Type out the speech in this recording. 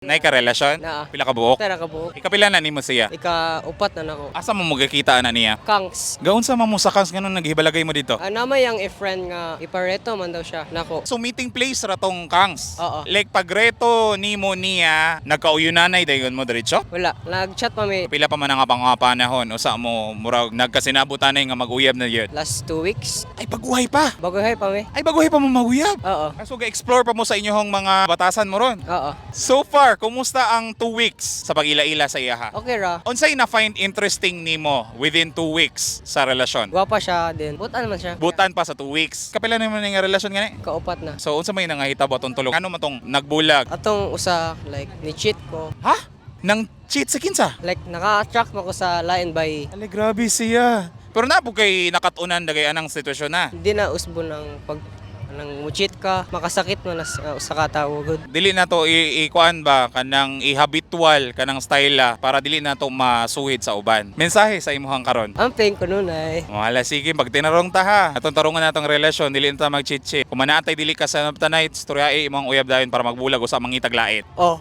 Nay ka relasyon? Naa. Pila ka buok? Tara ka buok. Ikapila na nimo siya? Ika-upat na nako. Asa mo magkakita na niya? Kangs. Gaun sa mo sa kangs, ganun naghibalagay mo dito? Ah, namay ang i-friend nga ipareto man daw siya nako. So meeting place ra tong kangs. Oo. Like pagreto nimo niya, nagkauyunanay dayon mo diretso? Wala. Nag-chat pa mi Pila pa man ang pang panahon usa mo murag nagkasinabutanay nga mag-uyab na yun. Last 2 weeks. Ay, baguhay pa. Baguhay pa mi. Ay, baguhay pa mo mag-uyab. Oo. Ah, so ga-explore pa mo sa inyong mga batasan mo ron. Oo. So far, kumusta ang 2 weeks sa pag-ila-ila sa iyaha? Okay ra. Unsay na find interesting nimo within 2 weeks sa relasyon? Gwapa siya din. Butan man siya. Butan pa sa 2 weeks. Kapila naman nga relasyon gani? Kaupat na. So unsa may nangahitabo atong tulog? Ano man tong nagbulag? Atong usa, like ni cheat ko. Ha? Nang cheat sa kinsa? Like naka-attract mo ko sa lain by Ale, grabe siya. Pero na po kay nakatunan dagay anang sitwasyon na. Hindi na usbo ng pag nang mo cheat ka, makasakit mo na sa usa ka tawo gud. Dili na to ikuan ba kanang i-habitual kanang style ah, para dili na to masuhid sa uban. Mensahe sa imuhang karon. Ang pain ko nun ay Wala, sige, pag tinarong ta ha. Atong tarungan na atong relasyon, dili na ta mag-cheat. Kung manaatay dili ka sa tanay, storyae imong uyab dayon para magbulag usa mangitag lait. Oh.